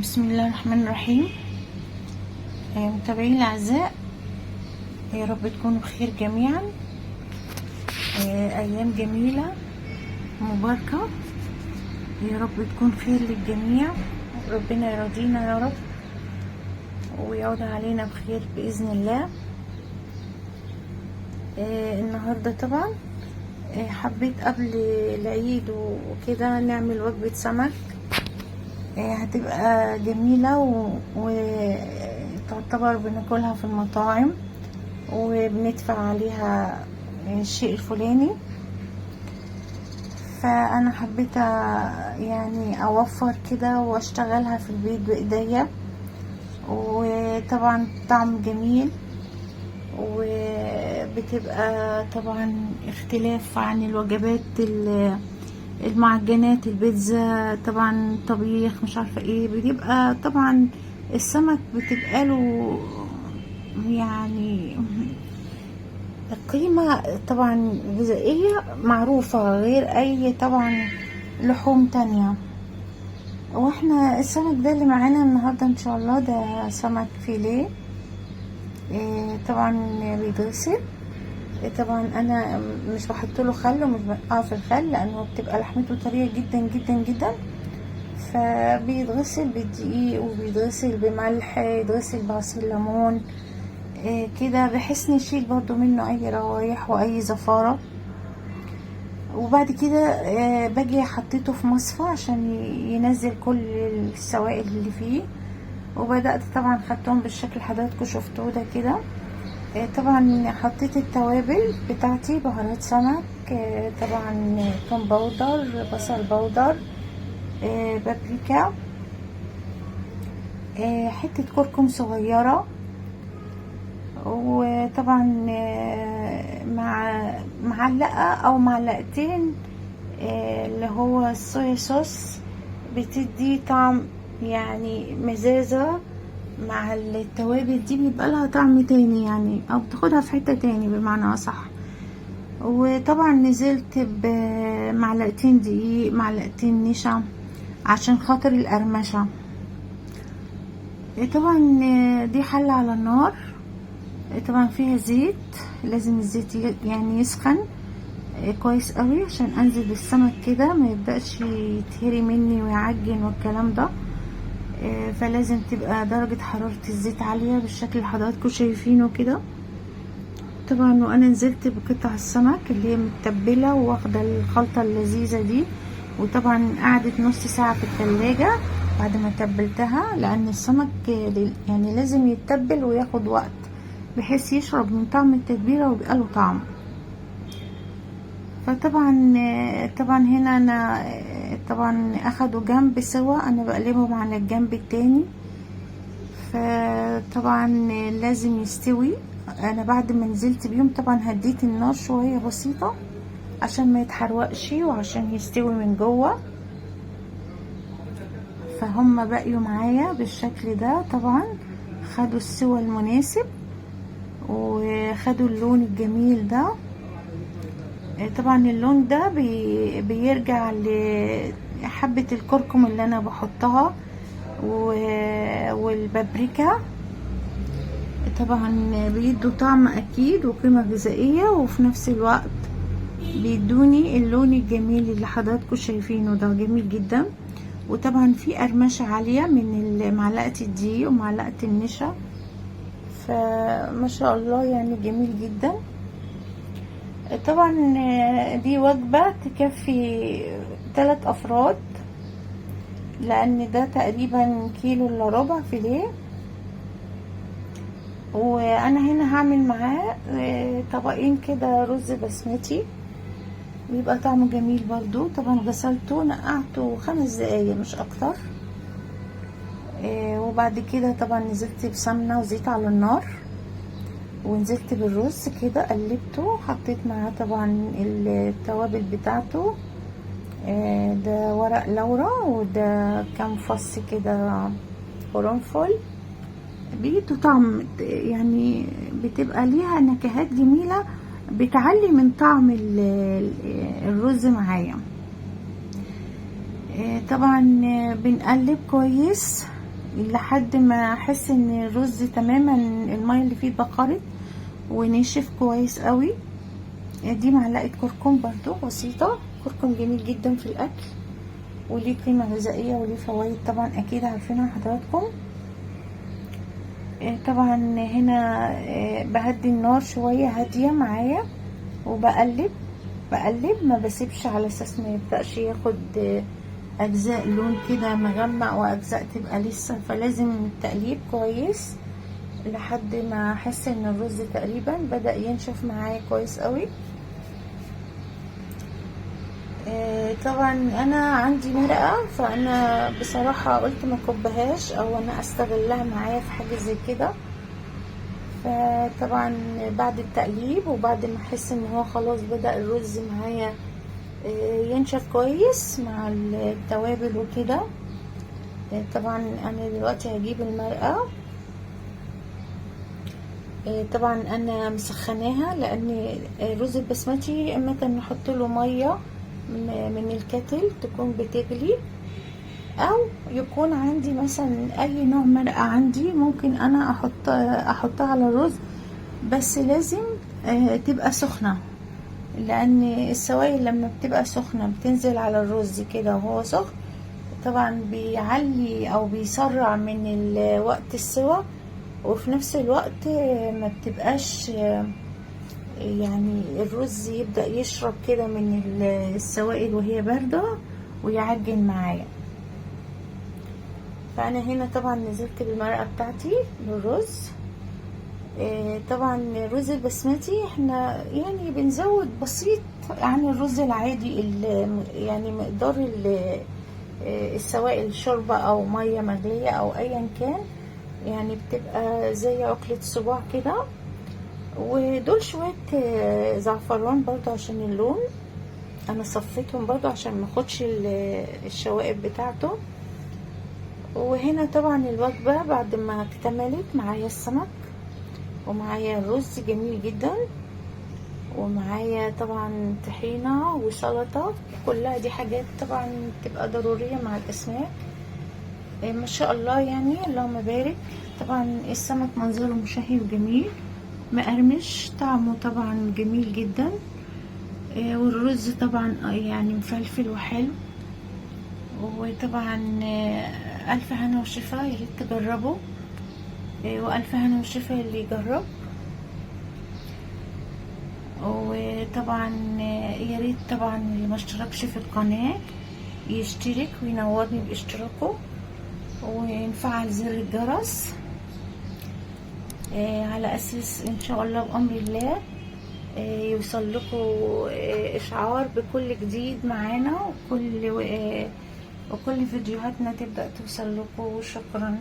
بسم الله الرحمن الرحيم. متابعين الأعزاء، يا رب تكونوا بخير جميعا. أيام جميلة مباركة، يا رب تكون خير للجميع، ربنا يرضينا يا رب ويعود علينا بخير بإذن الله. النهاردة طبعا حبيت قبل العيد وكده نعمل وجبة سمك، هتبقى جميلة وتعتبر بناكلها في المطاعم وبندفع عليها الشيء الفلاني. فأنا حبيت يعني أوفر كده واشتغلها في البيت بإيديا، وطبعا طعم جميل وبتبقى طبعا اختلاف عن الوجبات المعجنات، البيتزا، طبعا طبيخ مش عارفة ايه. بيبقى طبعا السمك بتبقى له يعني قيمة طبعا غذائية معروفة غير اي طبعا لحوم تانية. واحنا السمك ده اللي معانا النهاردة ان شاء الله ده سمك فيليه، طبعا بيتغسل. طبعا انا مش بحط له خل ومش بنقعه في الخل لانه بتبقى لحمته طرية جدا جدا جدا، فبيتغسل بالدقيق وبيتغسل بملح، يتغسل بعصير ليمون كده بحيث نشيل برضو منه اي روايح واي زفاره. وبعد كده باجي حطيته في مصفى عشان ينزل كل السوائل اللي فيه. وبدأت طبعا خدتهم بالشكل اللي حضراتكم شفتوه ده كده. طبعا حطيت التوابل بتاعتي، بهارات سمك، طبعا توم powder، بصل powder، بابريكا، حتة كركم صغيرة، وطبعا مع معلقة او معلقتين اللي هو الصويا صوص، بتدي طعم يعني مزازة مع التوابل دي، بيبقى لها طعم تاني يعني، او بتاخدها في حتة تاني بمعنى اصح. وطبعا نزلت بمعلقتين دقيق، معلقتين نشا عشان خاطر القرمشة. طبعا دي حلة على النار، طبعا فيها زيت، لازم الزيت يعني يسخن كويس قوي عشان انزل بالسمك كده ما يبدأش يتهري مني ويعجن والكلام ده. فلازم تبقى درجة حرارة الزيت عالية بالشكل اللي حضراتكم شايفينه كده. طبعا وانا نزلت بقطع السمك اللي هي متبلة واخدة الخلطة اللذيذة دي، وطبعا قعدت نص ساعة في التلاجة بعد ما تبلتها، لان السمك يعني لازم يتبل وياخد وقت بحيث يشرب من طعم التتبيلة ويبقى له طعم. فطبعا هنا انا طبعا اخدوا جنب سوا، انا بقلبهم على الجنب التاني. فطبعا لازم يستوي. انا بعد ما نزلت بيهم طبعا هديت النار شوية بسيطة عشان ما يتحرقش وعشان يستوي من جوه. فهم بقيوا معايا بالشكل ده، طبعا خدوا السوى المناسب وخدوا اللون الجميل ده. طبعا اللون ده بيرجع لحبة الكركم اللي انا بحطها والبابريكا، طبعا بيدوا طعم اكيد وقيمة غذائية، وفي نفس الوقت بيدوني اللون الجميل اللي حضراتكم شايفينه ده، جميل جدا. وطبعا في قرمشة عالية من معلقة الدقيق ومعلقة النشا، فما شاء الله يعني جميل جدا. طبعا دي وجبة تكفي 3 افراد، لان ده تقريبا كيلو الا ربع فيليه. وانا هنا هعمل معاه طبقين كده رز بسمتي، بيبقى طعمه جميل برضو. طبعا غسلته نقعته 5 دقايق مش اكتر. وبعد كده طبعا نزلت بسمنة وزيت على النار، ونزلت بالرز كده قلبته، حطيت معاه طبعا التوابل بتاعته، ده ورق لورا وده كام فص كده قرنفل، بيدوا طعم يعني بتبقى ليها نكهات جميلة بتعلي من طعم الرز معايا. طبعا بنقلب كويس. لحد ما احس ان الرز تماما المية اللي فيه اتبخرت ونشف كويس قوي. دي معلقة كركم برضو بسيطة، كركم جميل جدا في الاكل وليه قيمة غذائية وليه فوائد طبعا اكيد عارفينها حضراتكم. طبعا هنا بهدي النار شوية هادية معايا، وبقلب بقلب ما بسيبش على اساس ما يبدأش ياخد اجزاء لون كده مغمق واجزاء تبقى لسه، فلازم التقليب كويس لحد ما احس ان الرز تقريبا بدأ ينشف معايا كويس قوي. طبعا انا عندي مرقة، فانا بصراحة قلت ما كبهاش او انا استغلها معايا في حاجة زي كده. فطبعا بعد التقليب وبعد ما احس ان هو خلاص بدأ الرز معايا ينشف كويس مع التوابل وكده، طبعا انا دلوقتي هجيب المرقة. طبعا انا مسخناها لان الرز البسمتي اما نحط له مية من الكتل تكون بتغلي، او يكون عندي مثلا اي نوع مرقه عندي ممكن انا احطها على الرز، بس لازم تبقى سخنة، لان السوائل لما بتبقى سخنة بتنزل على الرز كده وهو سخن، طبعا بيعلي او بيسرع من وقت السوى، وفي نفس الوقت ما بتبقاش يعني الرز يبدأ يشرب كده من السوائل وهي باردة ويعجن معايا. فأنا هنا طبعا نزلت بالمرقة بتاعتي بالرز. طبعا الرز البسمتي احنا يعني بنزود بسيط عن الرز العادي، يعني مقدار السوائل شوربة او مية مغلية او ايا كان، يعني بتبقى زي عقلة صباع كده. ودول شوية زعفران برضو عشان اللون، انا صفيتهم برضو عشان ما اخدش الشوائب بتاعته. وهنا طبعا الوجبة بعد ما اكتملت، معايا السمك ومعايا الرز جميل جدا، ومعايا طبعا طحينة وسلطة، كلها دي حاجات طبعا تبقى ضرورية مع الاسماك. ما شاء الله يعني اللهم بارك. طبعا السمك منظره مشهي وجميل مقرمش، طعمه طبعا جميل جدا، والرز طبعا يعني مفلفل وحلو. وطبعا الف هنا وشفا، يا ريت تجربوا، والف هنا وشفا اللي يجرب. وطبعا يا ريت طبعا اللي ما اشتركش في القناة يشترك وينورني باشتراكه ونفعل زر الجرس، على اساس ان شاء الله بامر الله يوصل لكم اشعار بكل جديد معانا، وكل فيديوهاتنا تبدأ توصل لكم. شكرا.